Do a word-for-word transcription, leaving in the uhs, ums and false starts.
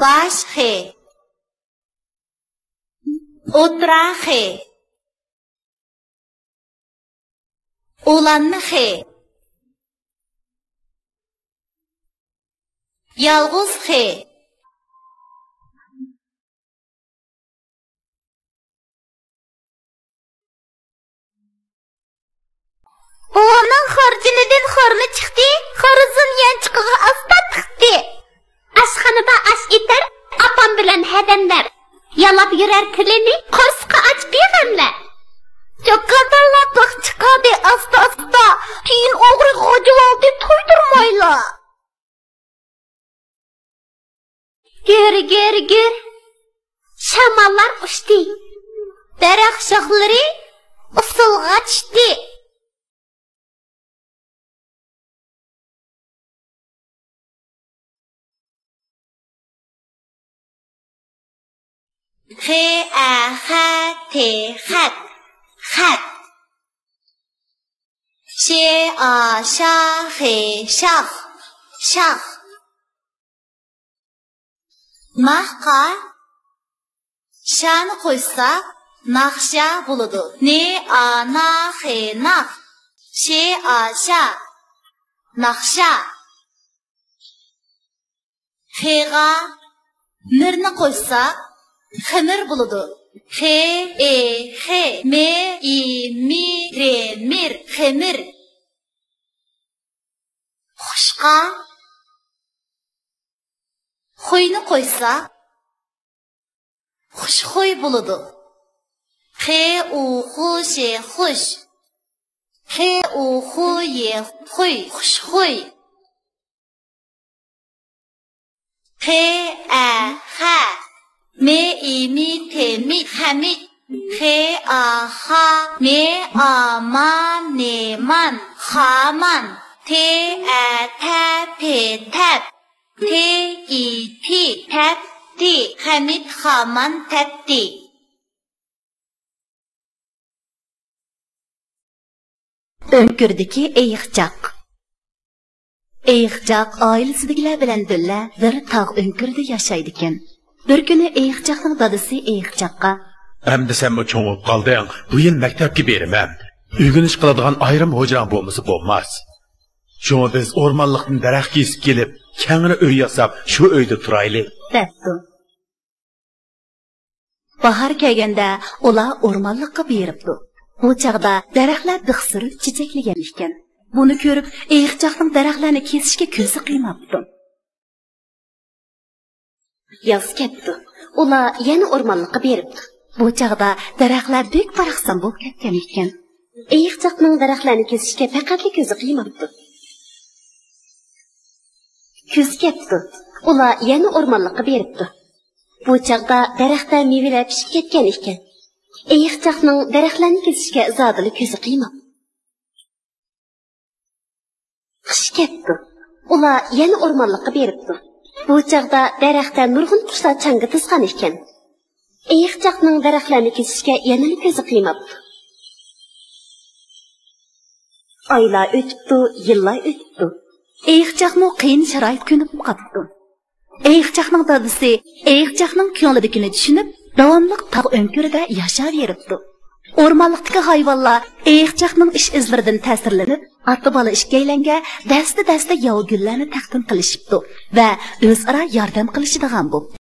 باش خې. ئوتتۇرا خې. ئۇلانما خې. يالغۇز خې. بوۋامنىڭ خورجۇنىدىن خورما چىقتى، خورزۇن يانچۇقىغا ئاستا تىقتى. ئاشخانىدا ئاش ئېتەر ئاپام بىلەن ھەدەملەر، يالاپ يۈرەر تىلىنى قورسىقى ئاچ بىغەملەر. چوكادارلار بىخ چىقاردى ئاستا-ئاستا، تىيىن ئوغرى غاجىۋالدى تويدۇرمايلا. گۈر، گۈر، گۈر. شاماللار ئۇچتى. دەرەخ شاخلىرى ئۇسسۇلغا چۈشتى. خې، ئە، خە، تې، خەت. خەت. شې، ئا، شا، خې، شاخ. شاخ. ناخقا شانى قوشساق، ناخشا بولىدۇ. نې، ئا، نا، خې، ناخ. شې، ئا، شا. ناخشا. خېغا مىرنى قوشساق، خېمىر بولىدۇ. خې، ئې، خې، مې، ئى، مى، رې، مىر، خېمىر. خۇشقا خۇينى قوشساق، خۇشخۇي بولىدۇ. خې، ئۇ، خۇ، شې، خۇش. خې، ئۇ، خۇ، يې، خۇي، خۇشخۇي. خې، ئە، خە. مې، ئى، مى، تې، مىت، خەمىت. خې، ئا، خا. مې، ئا، ما، نېمان، خامان. تې، ئە، تە، پې، تەپ. تې، ئى، تى، تەپتى. خەمىت خامان تەپتى. ئۆڭكۈردىكى ئېيىقچاق. ئېيىقچاق ئائىلىسىدىكىلەر بىلەن بىللە بىر تاغ ئۆڭكۈرىدە ياشايدىكەن. بىر كۈنى ئېيىقچاقنىڭ دادىسى ئېيىقچاققا، ئەمدى سەنمۇ چوڭىيىپ قالدىڭ، بۇ يىل مەكتەپكە بېرىمەن. ئۆگىنىش قىلىدىغان ئايرىم ھوجراڭ بولمىسا بولماس. شۇڭا بىز ئورمانلىقتىن دەرەخ كېسىپ كېلىپ، كەڭرى ئۆي ياساپ، شۇ ئۆيدە تۇرايلى، دەپتۇ. باھار كەلگەندە ئۇلار ئورمانلىققا بېرىپتۇ. بۇ چاغدا دەرەخلەر بىخ سۈرۈپ چېچەكلىگەن ئىكەن. بۇنى كۆرۈپ، ئېيىقچاقنىڭ دەرەخلەرنى كېسىشكە كۆزى قىيماپتۇ. ياز كەپتۇ. ئۇلار يەنە ئورمانلىققا بېرىپتۇ. بۇ چاغدا دەرەخلەر بەك باراقسان بولۇپ كەتكەن ئىكەن. ئېيىقچاقنىڭ دەرەخلەرنى كېسىشكە پەقەتلا كۆزى قىيماپتۇ. كۈز كەپتۇ. ئۇلار يەنە ئورمانلىققا بېرىپتۇ. بۇ چاغدا دەرەختە مېۋىلەر پىشىپ كەتكەن ئىكەن. ئېيىقچاقنىڭ دەرەخلەرنى كېسىشكە زادىلا كۆزى قىيماپتۇ. قىش كەپتۇ. ئۇلار يەنە ئورمانلىققا بېرىپتۇ. بۇ چاغدا دەرەختە نۇرغۇن قۇشلار چاڭگا تىزغان ئىكەن. ئېيىقچاقنىڭ دەرەخلەرنى كېسىشكە يەنىلا كۆزى قىيماپتۇ. ئايلار ئۆتۈپتۇ، يىللار ئۆتۈپتۇ. ئېيىقچاقمۇ قىيىن شارائىتقا كۆنۈپ قاپتۇ. ئېيىقچاقنىڭ دادىسى ئېيىقچاقنىڭ كۆڭلىدىكىنى چۈشىنىپ، داۋاملىق تاغ ئۆڭكۈرىدە ياشاۋېرىپتۇ. ئورمانلىقتىكى ھايۋانلار ئېيىقچاقنىڭ ئىش-ئىزلىرىدىن تەسىرلىنىپ، ئاتا-بالا ئىككىيلەنگە دەستە-دەستە ياۋا گۈللەرنى تەقدىم قىلىشىپتۇ ۋە ئۆزئارا ياردەم قىلىشىدىغان بوپتۇ.